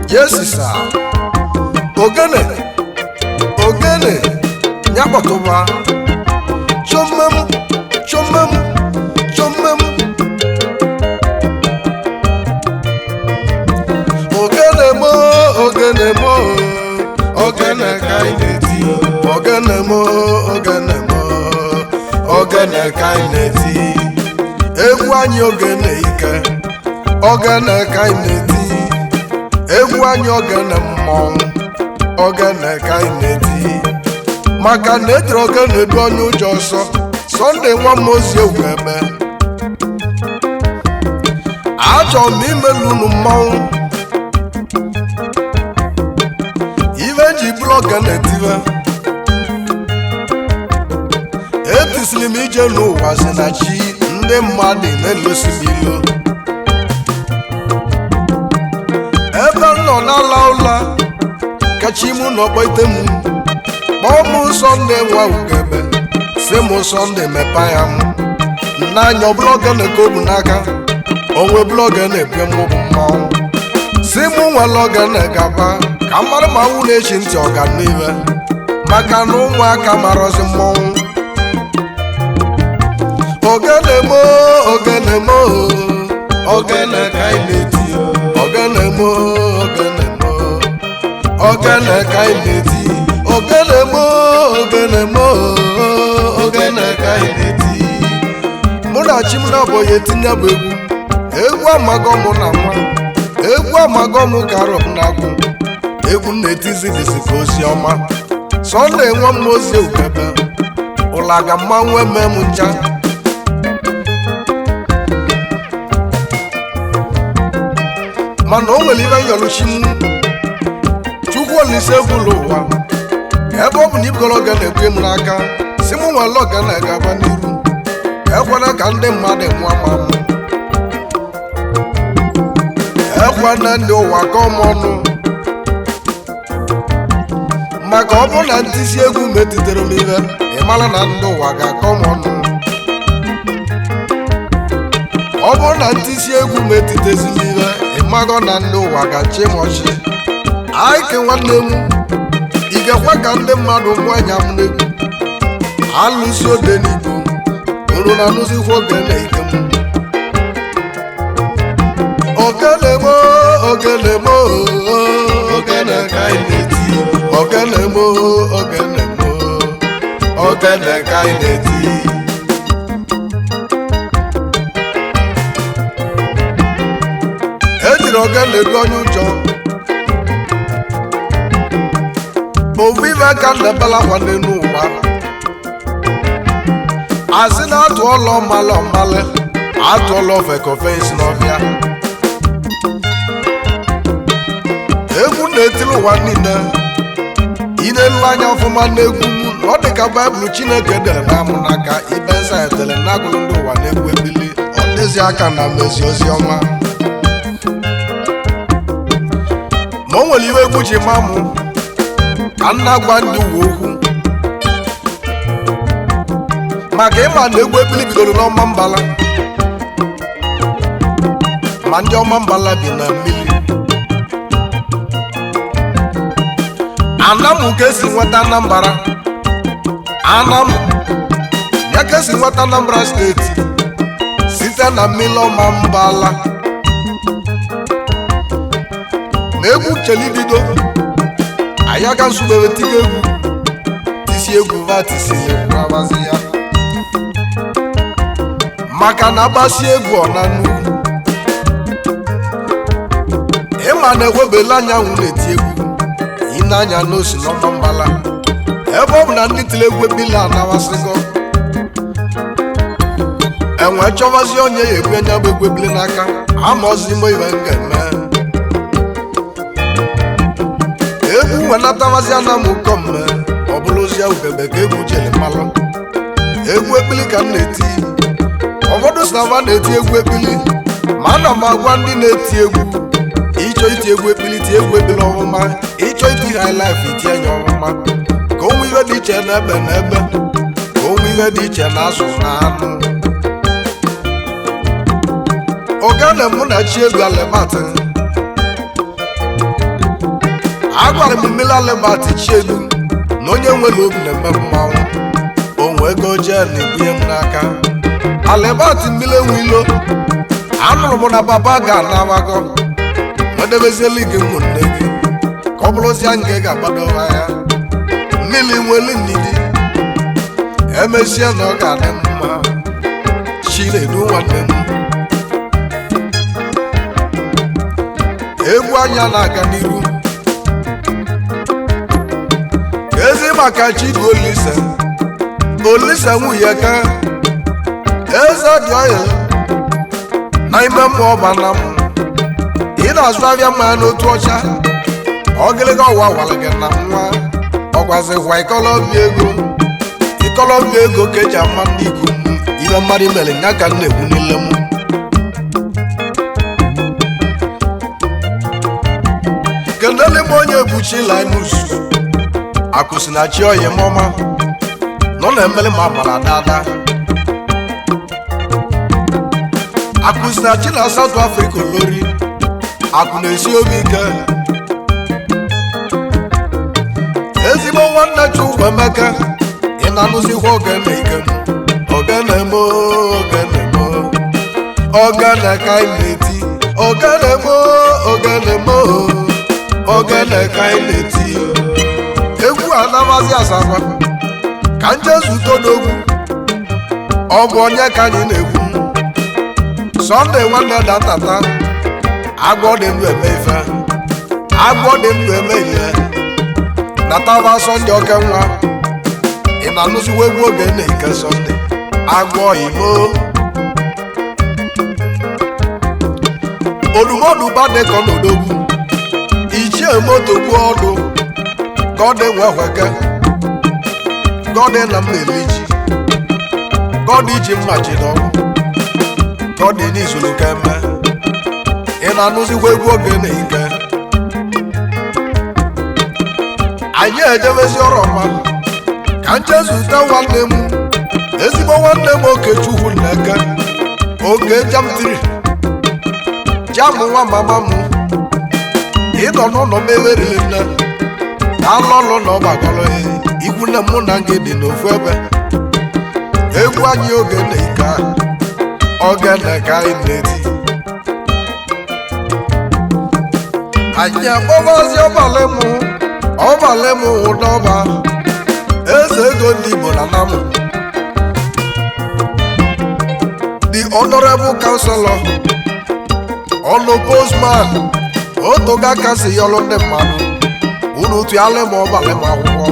Yes sir. Ogene ogene nyakpọtụba chomem chomem chomem. Ogene mo, ogene mo, ogene ka anyị na-eti. Ogene mo, ogene mo, ogene ka anyị na-eti. Egwu anyị ogene ike, ogene ka anyị na-eti. Egwu anyị ogene mmọnwụ, ogene ka anyị na-eti. Maka na ejiri ogene edu onye ụjọ ọsọ. Sunday nwa m ozi egwu eme. Achọrọ m imelu unu mmọnwụ. Ife ji bụrụ ogene tive, etisiri m ije n'ụwa si na chi ndị mmadụ na-elosi m ilo. Ebe m nọ n'ala ụla kachi mụ na ọkpọite m kpọọ m Sunday nwa ugebe, si m Sunday mepe ya m n'anya. Ọbụla ogene ka o bu n'aka onwe bụla ogene ebie m bụ mmanwụ. Si mụ nwere ogene gaba ka mmadụ ma nwụ na-echi ntị ọganive, maka na ụmụaka marọzi mmọnwụ. Ogene mo, ogene mo, ogene ka anyị na-eti. Ogene mo, ogene mo, ogene ka anyị na-eti. Ogene mo, ogene mo, ogene ka anyị na-eti. Mụ na chi m na-abụghị etinye bụ egwu. Egwu amago mụ na nwa, egwu amago mụ ka arọ m na-agwụ. Egwu m na-etizi dịzi ka ozi ọma. Sunday nwa m ozi ugebe ụlaga mmanwụ eme m ncha. Mana o nwere ibe nyọrụchi m Chukwu Olise gwụrụ ụwa, ebe ọ bụ na ibugoro ogene ekwe m n'aka, si mụ nwere ogene gaba n'iru. Ekwena ka ndị mmadụ mụọ ma mụ, ekwena ndị ụwa kọọ m ọnụ, maka ọ bụrụ na ntisi egwu metitere m ibe, ị mara na ndị ụwa ga-akọ m ọnụ. Ọ bụrụ na ntisi egwu metitezi m ibe, ị mago na ndị ụwa ga-achị m ọchị. Aike nwanne m, ị ga-ekwe ka ndị mmadụ mụọ anya m n'egwu alụsi ode n'igbo unu na-anụzikwa ogene ike m. Ogene mo, ogene mo, ogene ka anyị na-eti. Ogene mo, ogene mo, ogene ka anyị na-eti. Ejiri ogene edu onye ụjọ. Ofu ife ka nnebela nwanne n'ụwa asị na atụọla ọmalị ọmalị, atụọla ofekofe isi n'ọfịa. Egwu na-etiri ụwa niile, inelu anya ọfụma n'egwu m na ọ dị ka Baịbụl Chineke dere na amụ n'aka ibe nsa etere na agụrụ ndị ụwa na-egwu ebili. Ọ dịzi aka na mezi ozi ọma. Ma o nwere iwe egwu ji ma mụ ka nna gwa ndị uwe okwu, maka ịma na egwu ebili bidoro n'ọma mbala, ma ndị ọma mbala bi na mmiri. Anamụ ka esi nweta Anambra, Anamụ ya ka esi nweta Anambra steeti site na mmiri ọma mbala. Na egwu chelibido ayaga nsubere tiga egwu tisi egwu va tisi egwu ya, maka na agbasi egwu ọ na nnukwu ịma na ewebela anyanwụ na-eti egwu ịnanya n'osi n'ọma mbala. Ebe ọ bụ na ndị tiri egwu ebila anawasịgo, enwe chọwazi onye ya egwu anya bụ egwu ebili n'aka amaozi ime iwe m ga-eme. Egwu wenatawazi ana m ụkọ mme ọ bụrụzie ugebe ka egwu jere mmalụ. Egwu ekpili ka m na-eti. Ụfọdụ si na fa na-eti egwu ekpili, ma ana m agwa ndị na-eti egwu, ịchọ iti egwu ekpili, tie egwu ekpili ọfụma. Ịchọ iti high life, itie ya ọfụma, ka onwe ife dị iche na ebe na ebe, ka onwe ife dị iche na azụ na anụ. Ogene mụ na chi egwu alebatị Agwara m mmiri Albert Chinedu na onye nwere obi na-eme mmanwụ onwe ego jee na-ebunye m n'aka. Albert mmiri enwilo, anụrụ m na papa ga-anabago nwedebezielu gị ụmụnne gị ka ọ bụrụzia nke ga-agbado anya. Mmiri nwere ndidi, emesie na ọ ga-adị mma. Chinedu nwanne m, egwu anya na-aga n'iru. Ezi maka Chidu Olise, Olise nwunye ka eze dị ọya na ime mmụọ bana m. Ị na-azụ ahịa mmanya n'otu ọcha, ọgịlịga ọwa wara gị na nwa ọkwazikwa ịkọlọbịa ego, ịkọlọbịa ego ka eji ama ndị ikwu m. Ibe mmadụ mere nya ka m na-ekwu n'ile m. Kedụle m onye bụ chi Linus akụsi na chi oyi m ọma nọ na emele ma amara dada. Akụsi na chi na South Africa olori akụ na-esi obi ike. Ezigbo nwanne Chukwu Emeka, ị na-anụzikwa ogene ike m. Ogene m, ogene m, ogene ka ị na-eti. Ogene m, ogene m, ogene ka ị na-eti. Egwu anamazi Asaba ka nje zute n'ogwu. Ọ bụ onye ka anyị na-ekwu? Sunday nwanne datata, agwọ dị ndụ eme ife, agwọ dị ndụ eme ile. Nataba Sunday oke nwa, ị na-anụziwa egwu oge na-eke Sunday agwọ imo. Odumodu badekọ n'odogwu ichie moto gbuo ọdụ gọdị nwehweke gọdị na mmeli ji gọdị ji mma ji n'ọrụ gọdị n'izulu ka eme. Ị na-anụzikwa egwu oge na-eke. Anyị ejebezi ọrụ ọma ka nje zute nwanne m, ezigbo nwanne m Okechukwu Nneke, oke jamtiri jamụ nwa mama m. Ịnọ n'ụlọ m eweriri nne na alụ ọlụ na ọgbakọrọ ikwu nne mụ na gị dị n'ofu ebe. Egwu anyị oge na-eke ogene ka anyị na-eti. Anyị akpọbazi ọbalị mụ, ọbalị mụ ụdọba eze ego ndị Igbo na namụ, the honorable councilor ọnụ postman otoga kasị yọlụ ndị mmadụ unu tụalị ma ọbalị m akwụkwọ.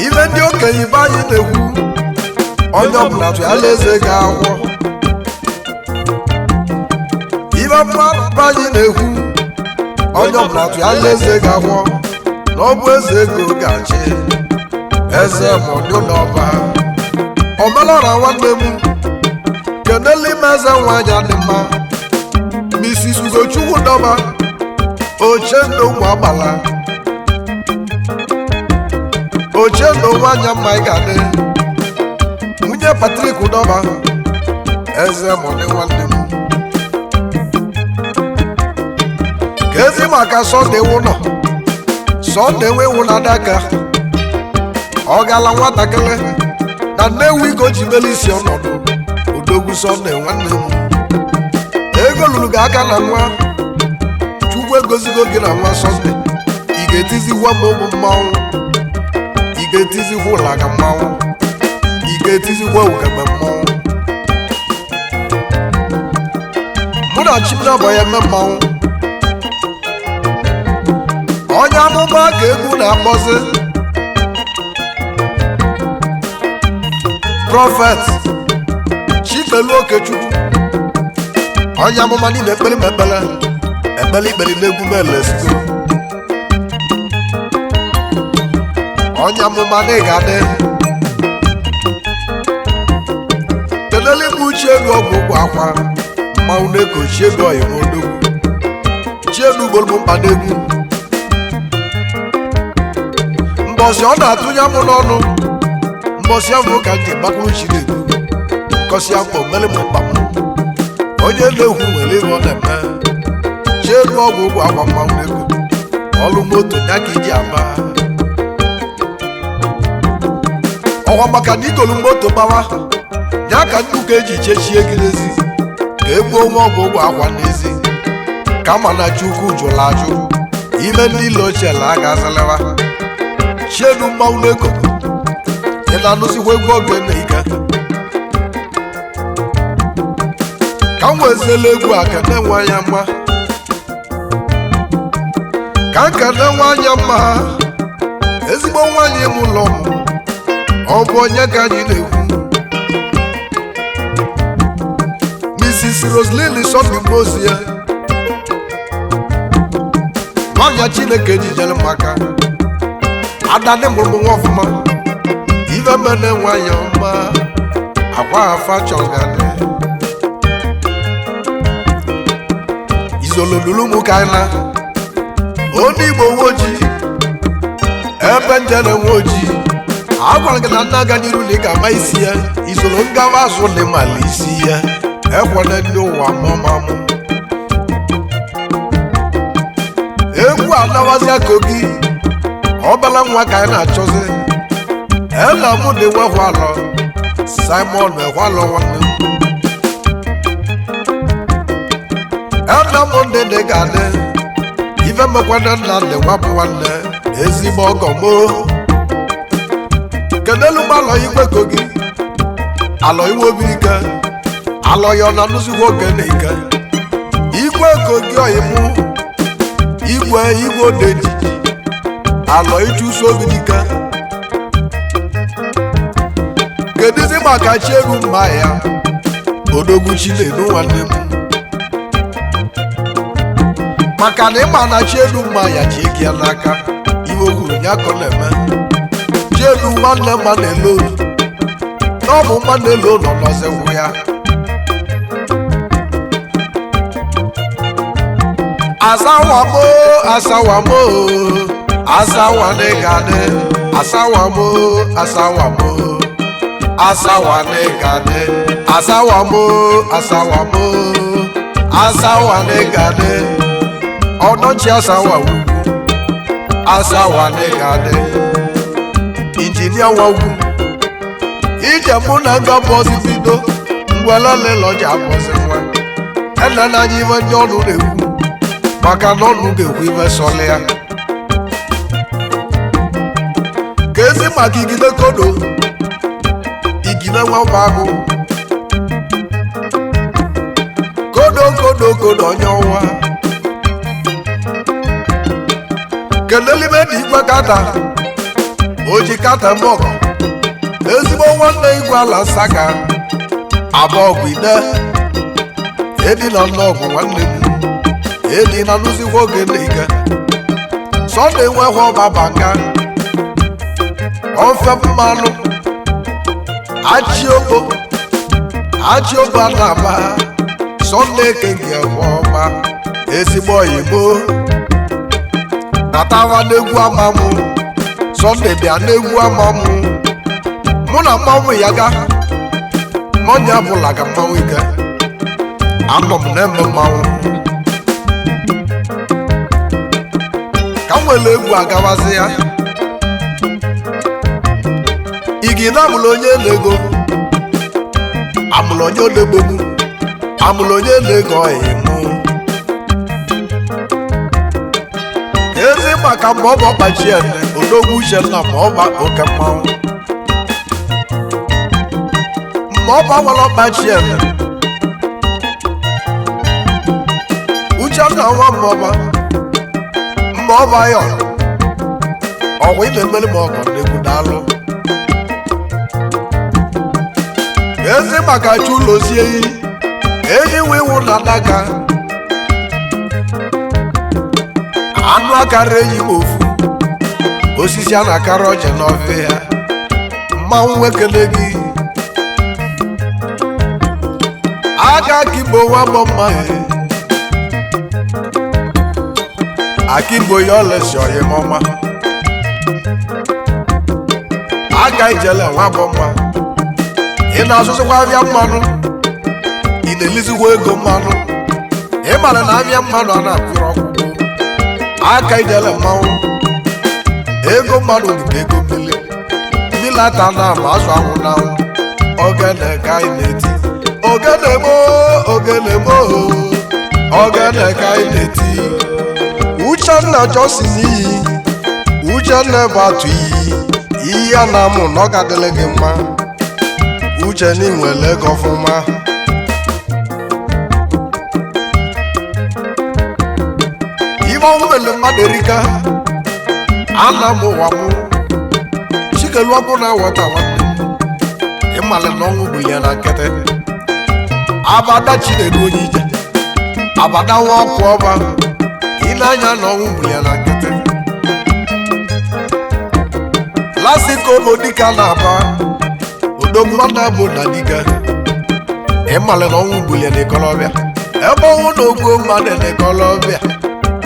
Ibe ndị okenye ibe anyị na-ekwu, onye ọbụla tụalị eze ga akwụkwọ. Ibe mmadụ anyị na-ekwu, onye ọbụla tụalị eze ga akwụkwọ na ọ bụ eze ego ga-achị eze mọdụ n'ọba. Omelọra nwanne m, kenele ime eze nwaanyị dị mma, Mrs. Ugochukwu Dọba, Ochendo ụmụ agbala, Ochendo nwaanyị mma ị ga-adị, nwunye Patrick Dọba, eze mọdụ nwanne m. Ka ezi maka Sunday wụnọ, Sunday nwewu na adaka ọ gala nwatakịrị na Nnewi ka o ji mele isi ọnọdụ odogwu. Sunday nwanne m, ego lụrụ gị aka na nwa Chukwu egozigo gị na nwa. Sunday, ị ga-etizikwa m ụmụ mmanwụ, ị ga-etizikwa ụlaga mmanwụ, ị ga-etizikwa ugegbe mmanwụ. Mụ na Chimnabọ ya eme mmanwụ. Onye amụma ka egwu na-akpọzi Prophet Chifelu Okechukwu, onye amụma niile ekpere m ekpere ekpere ikpere n'egwu m elesigo. Onye amụma na ị ga-adị kedele bụ Chielu ọgwụ ụgwọ akwa mmanwụ na-eko Chielu oyimodogwu Chielu gboro m mkpa n'egwu mbọsị ọ na-atụnye mụ n'ọnụ mbọsị ahụ ka m ji gbakwuru Chinedu kọsị akpọ mere m mkpa m. Onye na-ekwu nwere ihe ọ na-eme. Chielu ego ọgwụ ụgwọ akwa mmanwụ ego ọlụ moto ya ka iji aba ọkwa maka na igolu moto gbawa ya ka nnukwu eji chechie gị n'ezi ka egbuo nwa ọgwụ ụgwọ akwa n'ezi kama na Chukwu jụrụ ajụ ime niile ochie la aga azalịwa chienu mmanwụ n'ego ị na-anụzikwa egwu ogene ike ka m weziela egwu a ka na-enwe anya mma ka nka na-enwe anya mma ezigbo nwaanyị m ụlọ m ọ bụ onye ka anyị na-ekwu Mrs. Roslyn Sunday Mozie nwaanyị Chineke jijere m aka adadị mụrụ m nwa ọfụma ife mene nwanyị ọma akwa afa chọgadị izololulu m ka anyị na onye Igbo nwe ojii ebe njere nwe ojii agwara gị na nna aga n'iru na ị ga-ama isi ya isoro ngawa azụ na ịmala isi ya ekwela ndị ụwa mụọmamụ egwu anawazi kogi ọbala nwa ka anyị na-achọzi ena mụ na enwehwalọ Simon ehwalọ nwanne m ena m ndị dị ga-adị ife mekwana nna ndị nwa bụ nwanne ezigbo ọgọ mo kedelu m alọ igwe kogi alọ iwe obi ike alọ ya ọ na-anụzikwa oge na ike igwe kogi ọyịmụ igwe igwe odeji alọ ịchụso obi dike kedụzi maka chi egwu mma ya odogwu Chinedu nwanne m maka na ịma na chielu mma ya chi eke ya n'aka iwe okwuru ya ka ọ na-eme chielu nwanne mma na-elo na ọ bụ mma na-elo nọ n'ọzọgwụ ya asawamo asawamo asawanigade asawamo asawamo asawanigade asawamo asawamo asawanigade ọdọchi asawa ugwu asawanigade injinia wa ugwu ije mụ na nga bọzi bido mgbe lọja bọzi nwa enena anya iwe ndị ọnụ na-ekwu maka na ọnụ ga-ekwu ife sọlị ya ka ezi maka igide kodo igide nwamba agụ kodo kodo kodo onye ọnwa kelelime dị igwe kata oji kata mọkọ ezigbo nwanne igwe ala saka abụọ ide edina nnọgwụ nwanne m edina nụzikwa oge na ike Sọnde nwekwa ọba banga ofe mmanụ achị ogbo a na-ama Sọnde kengi ọma ezigbo oyigbo natawa n'egwu amamụ Sọnde bịa n'egwu amamụ mụ na mmanwụ ya ga n'ọnya bụla ga mmanwụ ike anọ m na-eme mmanwụ ka m nwere egwu agawazi ya igide amụrụ onye na-ego amụrụ onye na-egbegbu amụrụ onye na-ego ọyịmụ ezi maka mgbe ọ bụ ọkpachi ene odogwu uchenna ma ọ ba oke mmanwụ ma ọ bụ nwere ọkpachi ene uchenna nwa mmọba mma ọba ya ọkwa ị na-emere m ọgọ n'egwu daalụ ezi maka chi ụlọ ozi eyi enyi nwe iwu na adaka anụ akara enyi m ofu osisi a na-akara ọjị n'ọfịa ya mmanwụ ekele gị aka ka igbo nwa mọ mma akigbo ya ọlesi ọyịmọma aka ijele nwa bụ mma ị na-asụsịkwa abịa mmanụ ị na-elizikwa ego mmanụ ị mara na abịa mmanụ a na-apịrị ọgwụ Aka ijele mmanwụ ego mmadụ dị ego mmiri mmiri ata na ama azụ anwụ na anwụ. Ogene ka anyị na-eti, ogene mo, ogene mo, ogene ka anyị na-eti. Uchenna Johnson iyi, Uchenna bụ atụ iyi, iyi a na-amụ na ọ ga-adịrị gị mma. Uche na inwere ego ọfụma. Ibe ọnwụ mere mmadụ erika. Ana m ụwa mụ chikelu ọkụ na wọta nwanne m ịmalị na ọnwụ bụ ya na nkịtị. Abada Chinedu onye ije abada nwa ọkụ ọba ịna-anya na ọnwụ bụ ya na nkịtị. Lasiko bụ dịka na-aba odogwu nwanne bụ na dike ịmalị na ọnwụ bụ ya n'ịkọlọbịa ebe ọnwụ na ogbuo mmadụ n'ịkọlọbịa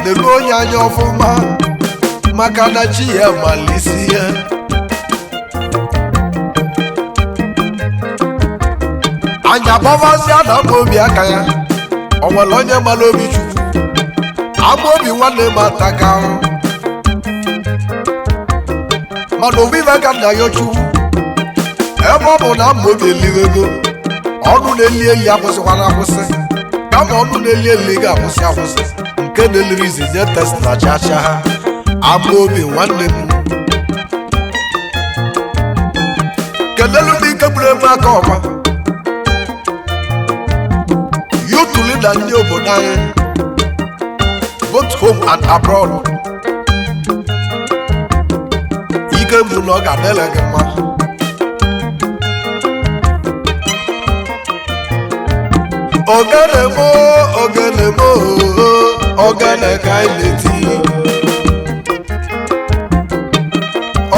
na-eru onye anya ọfụma maka na chi ya malisi ya. Anya gbavazia na ama obi aka ya o nwere onye mara obi Chukwu. Ama obi nwanne m ataka ahụ mana obibe ka nna ya Chukwu ebe ọ bụ na ama obi eliwego ọnụ na-eli eli akwụsịkwana akwụsị kama ọnụ na-eli eli ga-akwụsị akwụsị nke na-eliri izizi test na chacha ha. Ama obi nwanne m kelelu ndị ike gburu ebe aka ọma youth leader ndị obodo anyị both home and abroad. Ike mbụ na ọ ga-adịrị gị mma. Ogene mo, ogene mo, ogene ka anyị na-eti,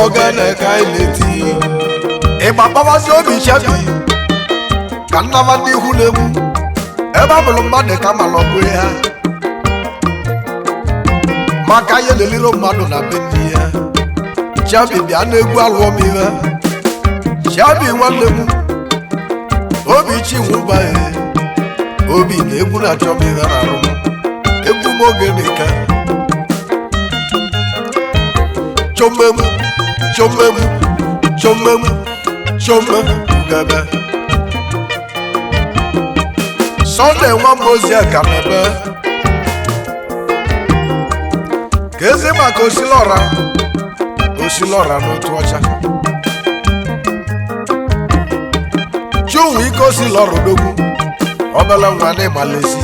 ogene ka anyị na-eti. Ịgba gbawazi obi chebi ka nnama ndị ihu na-egbu ebe a mụrụ mmadụ ka mara ọgụ ya maka ihe na-eliro mmadụ na be nne ya. Chebi bịa na-egwu alụọ m ihe. Chebi nwanne m obi chinwụba ya obi na-egwu na-achọ m ihe na-arụ m egwu m oge na-eke chomem chomem chomem chomem ugebe. Sunday nwa m ozi ka na-ebe ka ezi maka osilọra osilọra n'otu ọcha chunwu ike osilọra odogwu obele nwa n'ịgbalesi.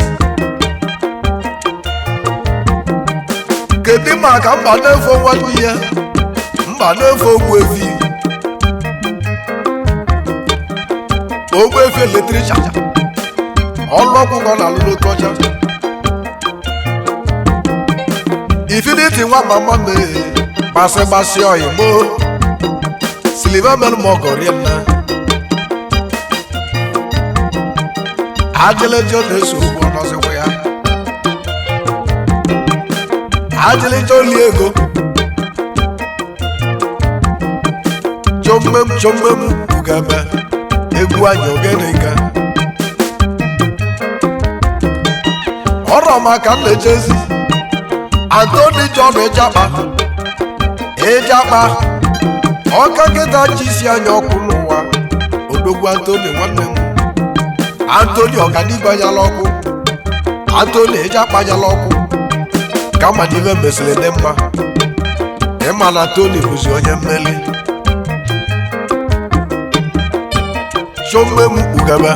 Kedu maka mba na-efo nwanne ya mba na-efo ogbuefi ogbuefi eletricha ọlụ ọgwụgwọ na-alụ n'otu ọcha Infinity nwa mama mee gbasị gbasị ọyị mo siliva melụ m ọgọ rie nna ajịlịjọ na-eso okwu ọnọzikwa ya ajịlịjọ oli ego chomem chomem ugebe egwu anyị ogene ka ọrọ maka m na-echezi Anthony John Ịjakpa Ịjakpa ọka nkịta ji isi anya ọkụ n'ụwa odogwu Anthony nwanne m Anthony ọganihu anyala ọkụ Anthony Ịjakpa anyala ọkụ kama na ibe mesịrị dị mma ịma na Anthony bụzi onye mmeli. Chomem ugebe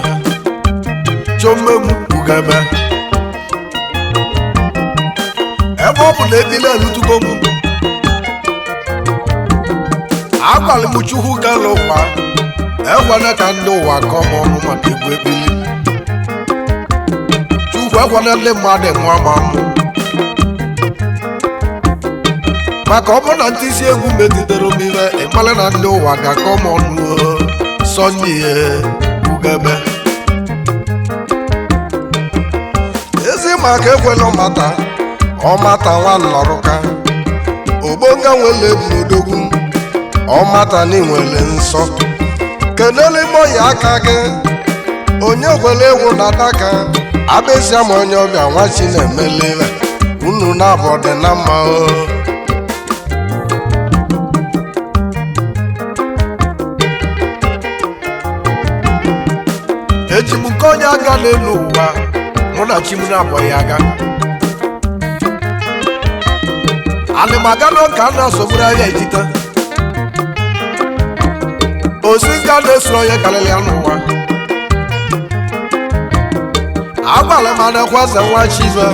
chomem ugebe ebe ọ bụ na ebile elutugo m agwalị m Chukwu kere ụwa ekwana ka ndị ụwa kọọ m ọnụ maka egwu ekpili. Chukwu ekwana ndị mmadụ mụọ ma mụ maka ọ bụ na ntị isi egwu megidere m ire ịmara na ndị ụwa ga-akọ m ọnụ. Sọnye ugebe ezi maka ekwela ọmata ọmata nwa nnọrụka ogbonga nwere ebulodogwu ọmata na inwere nsọ kenelu moya aka gị onye kwere ewu na adaka abịsịa ma onye ọbịa nwa chi na-emele. Unu na-abọ dị na mma o. Eji m nke onye aga n'elu ụwa, mụ na chi m na-abọghị aga. Alịmaga n'ụka a na-asọgburu ahịa ejite osi nga na-esoro onye karịrị ya n'ụwa. Agbalị m anakwaze nwa chive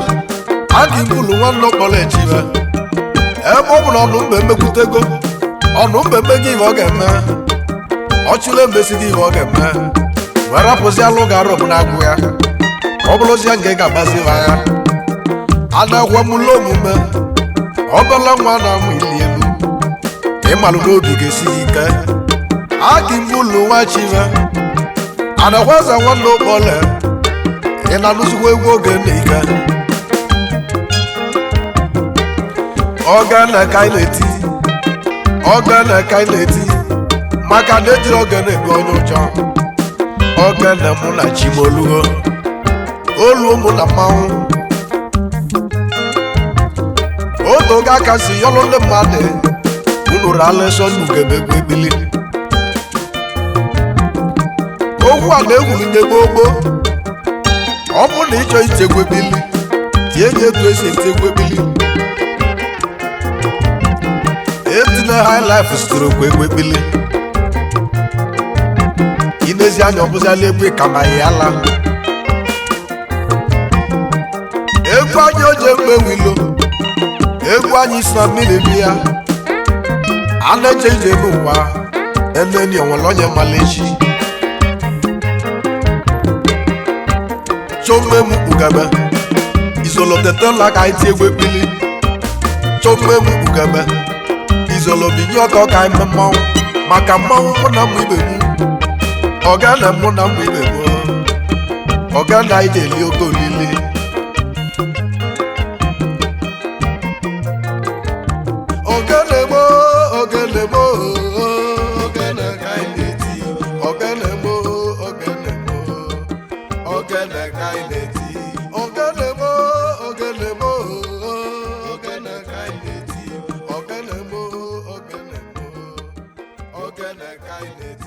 aga ibulu nwanne ụkpọrọ echive, ebe ọ bụ na ọnụ mba emekwutego ọnụ mba eme gị ihe ọ ga-eme, ọchụla emesi gị ihe ọ ga-eme, wee rapụzi alụ ga-arụ m na-agwụ ya ka ọ bụrụzie nke ga-agbazi m agha. Anakwa m ụlọ omume ọbala nwa na-amụ ili elu, ịmalụ n'obi ga-esi gị ike. Aka ibulu nwa chive anakwaze nwanne ụkpọrọ, ị na-anụzikwa egwu oge na ike. Ogene ka anyị na-eti, ogene ka anyị na-eti, maka na ejiri ogene egbu onye ụjọ. Ogene mụ na chimolugo olu ụmụ na mmanwụ oge aka si yọlụ ndị mmadụ unu ralesọ nnukebegwu ebili. Okwu a na-egwuru ndị gboo gboo, ọ bụrụ na ịchọ ichekwa ebili, tie ya etu esi echekwa ebili. Etinye high life sitere okwu egwu ebili inezi anya, ọbụziala egwu kama ya ala egwu anyị oje mgbe wilo egwu anyị si na mmiri bịa a na-eche ije n'ụwa eneni onwere onye malechi chomem ugebe izolotetela ka anyị tie egwu ekpili. Chomem ugebe izolo binye ọtọ ka anyị mee mmanwụ, maka mmanwụ mụ na mụ ibe mụ ọga na mụ na mụ ibe mụ ọga na anyị na-eli oke olili. Ogene mo, ogene mo, ogene ka anyị na-eti. Ogene mo, ogene mo, ogene ka anyị na-eti.